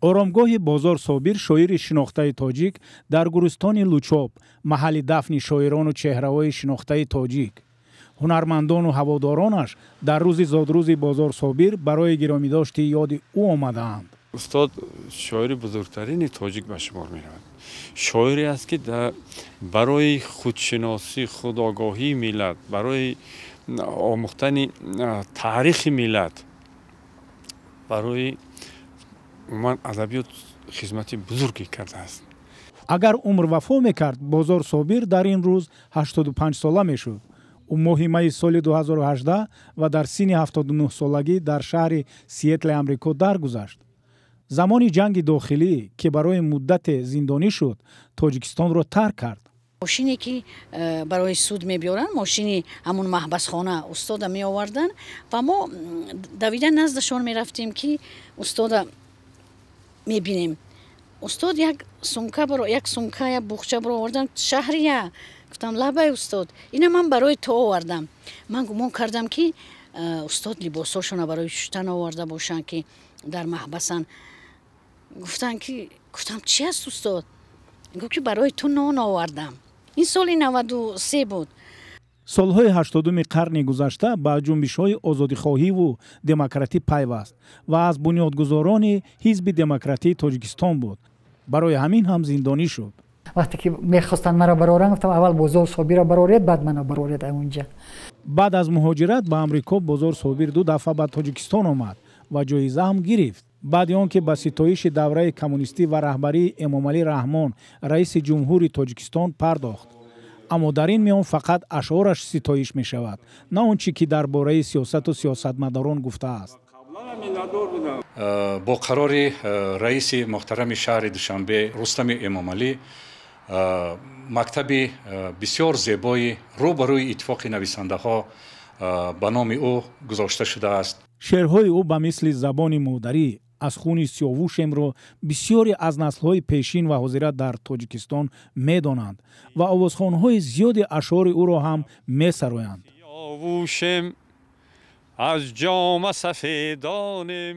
Оромгоҳи Бозор Собир, шоири шинохтаи тоҷик, дар гӯристони Лучоб, маҳалли дафни шоирону чеҳраҳои шинохтаи тоҷик. Ҳунармандону ҳаводоронаш дар рӯзи зодрӯзи Бозор Собир барои гиромидошти ёди ӯ омадаанд. Устод шоири бузургтарини тоҷик ба шумор меравад. Шоире аст, ки барои худшиносӣ, худогоҳии миллат, барои омӯхтани таърихи миллат, барои умуман адабиёт хизмати бузурге кардааст. Агар умр вафо мекард, Бозор Собир дар ин рӯз 85 сола мешуд. Ӯ моҳи майи соли 2018 ва дар синни 79 солагӣ дар шаҳри Сиэтли Амрико даргузашт. Замони ҷанги дохилӣ, ки барои муддате зиндонӣ шуд, Тоҷикистонро тарк кард. Мошине, ки барои суд мебиёранд, мошини ҳамун маҳбасхона устода меоварданд ва мо давида наздашон мерафтем, ки устода мебинем. Устод як сумка, як сумка, як буғча баровардан. «Шаҳрия», гуфтам, «лабай, устод». «Ина ман барои ту овардам». Ман гумон кардам, ки устод либосҳошона барои шуштан оварда бошанд, ки дар маҳбасан. Гуфтанд ки, гуфтам: «Чи аст, устод?» Гуфт, ки барои ту нон овардам. Ин соли 93 буд. Солҳои 80-уми қарни гузашта ба ҷунбишҳои озодихоҳиву демократӣ пайваст ва аз бунёдгузорони Ҳизби демократии Тоҷикистон буд. Барои ҳамин ҳам зиндонӣ шуд. Вақте ки мехостанд маро бароранд, гуфтам: «Аввал Бозор Собира бароред, баъд мана бароред унҷа». Баъд аз муҳоҷират ба Амрико Бозор Собир ду дафъа ба Тоҷикистон омад ва ҷоиза ҳам гирифт. Баъди он ки ба ситоиши давраи коммунистӣ ва раҳбарии Эмомалӣ Раҳмон, раиси ҷумҳури Тоҷикистон, пардохт. Аммо дар ин миён фақат ашъораш ситоиш мешавад, на он чӣ ки дар бораи сиёсату сиёсатмадорон гуфтааст. Бо қарори раиси муҳтарами шаҳри Душанбе Рустами Эмомалӣ мактаби бисёр зебои рӯ ба рӯи Иттифоқи нависандаҳо ба номи ӯ гузошта шудааст. Шеърҳои ӯ ба мисли забони модарӣ аз хуни сиёвушемро бисёре аз наслҳои пешин ва ҳозира дар Тоҷикистон медонанд ва овозхонҳои зиёди ашъори ӯро ҳам месароянд. Аз ҷома сафедонем.